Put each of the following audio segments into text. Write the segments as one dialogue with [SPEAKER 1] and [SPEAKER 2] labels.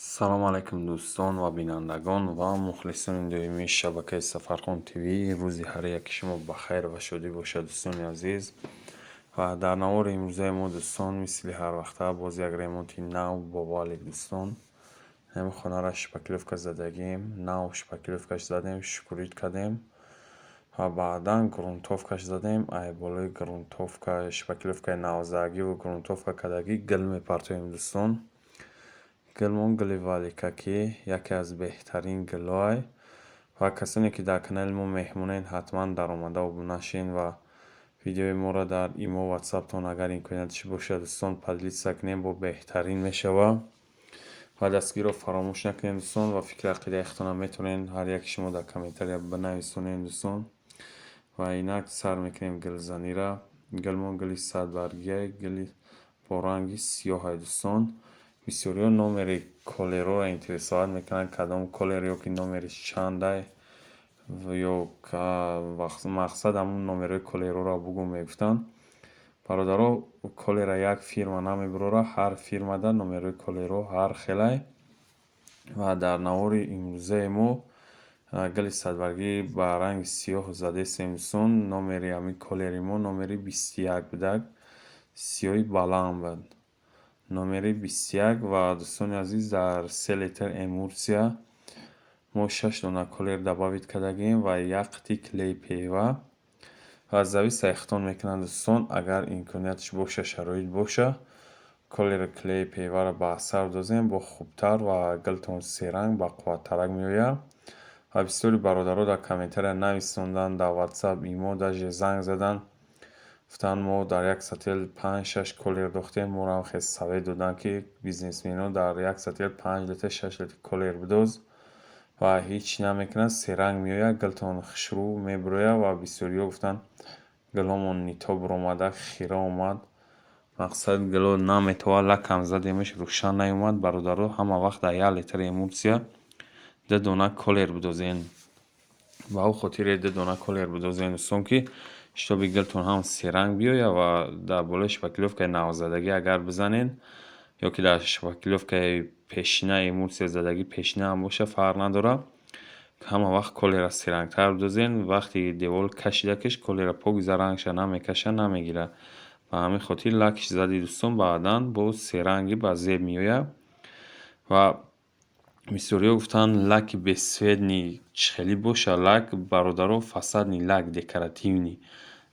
[SPEAKER 1] Салому алайкум, дӯстон ва бинандагон ва мухлисони доимии шабакаи Сафархон ТВ. Рӯзи ҳар яки шумо ба хайр ва шодӣ бошад, дӯстони азиз. Ва дар навори имрӯзаи мо, дӯстон, мисли ҳарвақта боз як ремонти нав бо валик, дӯстон. Ҳамин хонаро шпаклёвка задагием, нав шпаклёвкаш задем, шкурить кардем ва баъдан грунтовкаш задем. Ай болои грунтовка, шпаклёвкаи навзагиву грунтовка кардагӣ гил мепартоем, дӯстон. Гилмон гили валика, ки яке аз беҳтарин гилҳоай. Ва касоне, ки дар канали мо меҳмонед, ҳатман даромада обуна шен ва видеои моро дар имо, ватсаптон, агар имконияташ бошад, дӯстон, поделиться кунем, бо беҳтарин мешавад. Ва дастгириро фаромӯш накунед, дӯстон, ва фикри ақидаи худтонро метавонед ҳар яки шумо дар комментария бинависонед, дӯстон. Ва инак сар мекунем гилзаниро. Гилмон гили садбаргиай, гили бо ранги сиёҳай, дӯстон. Бисёриҳо номери колерҳоро интересовать мекунанд, кадом колер ё ки номериш чандай ё мақсад ҳамун номерҳои колерҳоро бугӯ мегуфтанд. Бародаро, колера як фирма намебарорад, ҳар фирмада номерҳои колерҳо ҳар хелай. Ва дар навори имрӯзаи мо гили садбаргӣ ба ранги сиёҳ задестем, дӯстон. Номери ҳамин колери мо номери 21 будак, сиёҳи баланд буд, номери 21. Ва, дӯстони азиз, дар 3 литр эмульсия мо шаш дона колер добавить кардагием ва як қитъи клей ПВА. Ва зависит худтон мекунад, дӯстон, агар имконияташ боша, шароит боша, колери клей ПВАро ба асар дозем, бо хубтар ва гилтон серанг, бақувваттарак меояд. Ва бисёри бародаро дар комментария нависонданд, дар ватсап, имо, даже занг заданд, гуфтанд: «Мо дар як сатил панҷ, шаш колер дохтем, моро ҳам хел совет доданд, ки бизнесменҳо дар як сатил 5 литр, 6 литр колер бидоз ва ҳеҷ намекунад, серанг меояд, гилтон хушрӯ мебирояд». Ва бисёриҳо гуфтанд: «Гилҳомон не то биромада, хира омад, мақсад гилҳо наметовад, лакам задемаш, рӯшан наёмад». Бародаро, ҳама вақт дар 1 литр эмульсия ду дона колер бидозен. Ба ӯ хотире ду дона колер бидозен, дӯстон, ки чтобы гилтон ҳам серанг биёяд. Ва дар болои шпаклёвкаи навзадагӣ агар бизанед ё ки дар шпаклёвкаи пешина, эмульсия задагӣ пешина ҳам бошад, фарқ надорад, ҳама вақт колера серангтар бидозен. Вақте девор кашида киш, колера покиза рангша намекаша, намегирад. Ба ҳамин хотир лакш зади, дӯстон, баъдан боз серанги ба зеб меояд. Ва бисёриҳо гуфтанд: «Лаки бесцветный чӣ хеле боша лак?» Бародаро, фасадный лак, декоративный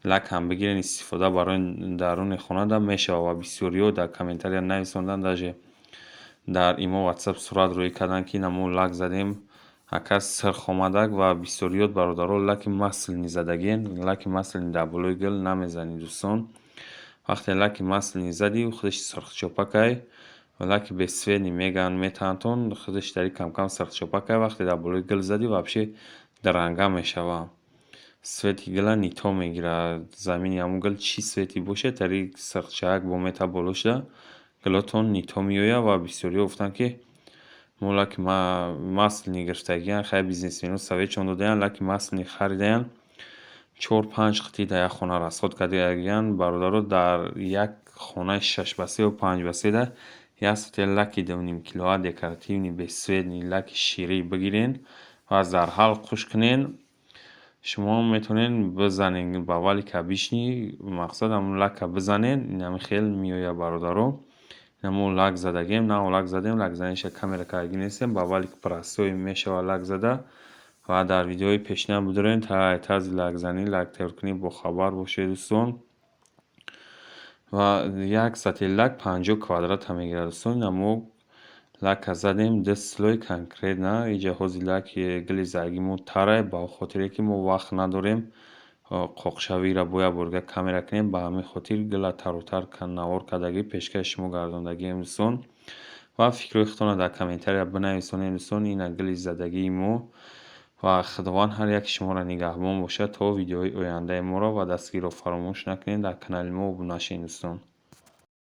[SPEAKER 1] лак ҳам бигирен, истифода барои даруни хонада мешавад. Ва бисёриҳо дар комментария нависонданд, даже дар имо, ватсап сурат рӯӣ карданд, ки ина мо лак задем, ака, сирх омадак. Ва бисёриҳо, бародаро, лаки масляный задагиен. Лаки масляный дар болои гил намезанӣ, дӯстон. Вақте лаки масляный задӣ, худаш сирхчопакай. Лаки бесцветный мегӯянд, метаҳандтон, худаш дари камкам сирхчопакай. Вақте дар болои гил задӣ, вообще дранга мешавад, цвети гила не то мегирад. Замини ҳамун гил чӣ цвети бошад, тари сирхчаяк бо мета боло шуда, гилотон не то меояд. Ва бисёриҳо гуфтанд, ки мо лаки масляный гирифтагиян, хай, бизнесменҳо советшон додаянд, лаки масляный харидаянд, чор панҷ қитъи дар як хона расход кардагиянд. Бародаро, дар як хонаи шаш ба се ё панҷ ба седа як сатил лаки 2,5 килоа декоративный бесцветный, лаки ширӣ бигирен ва зарҳал қуш кунен. Шумо метавонед бизанед ба валик обычный, мақсад ҳамун лака бизанед, инами хел меояд, бародаро. Мо лак задагием, нав лак задем, лакзаниша камера кардагӣ нестем, ба валик простой мешавад лак зада. Ва дар видеои пешина бидорем, тарзи лакзанӣ, лак тайёркунӣ бохабар бошед, дӯстон. Ва як сатил лак 50 квадрата мегирад, дӯстон. Ина мо лака задем, ду слой конкретно. Иҷа ҳози лаки гили зарги мо тарай, ба хотире ки мо вақт надорем қоқшавиро бо як борга камера кунем. Ба ҳамин хотир гила тарутар навор кардагӣ, пешкаши шумо гардондагием, дӯстон. Ва фикрҳои худтонро дар комментария бинависонед, дӯстон. Ина гили задагии мо. Ва Худованд ҳар яки шуморо нигаҳбон бошад то видеоҳои ояндаи моро. Ва дастгириро фаромӯш накунед, дар канали мо обуна шавед, дӯстон.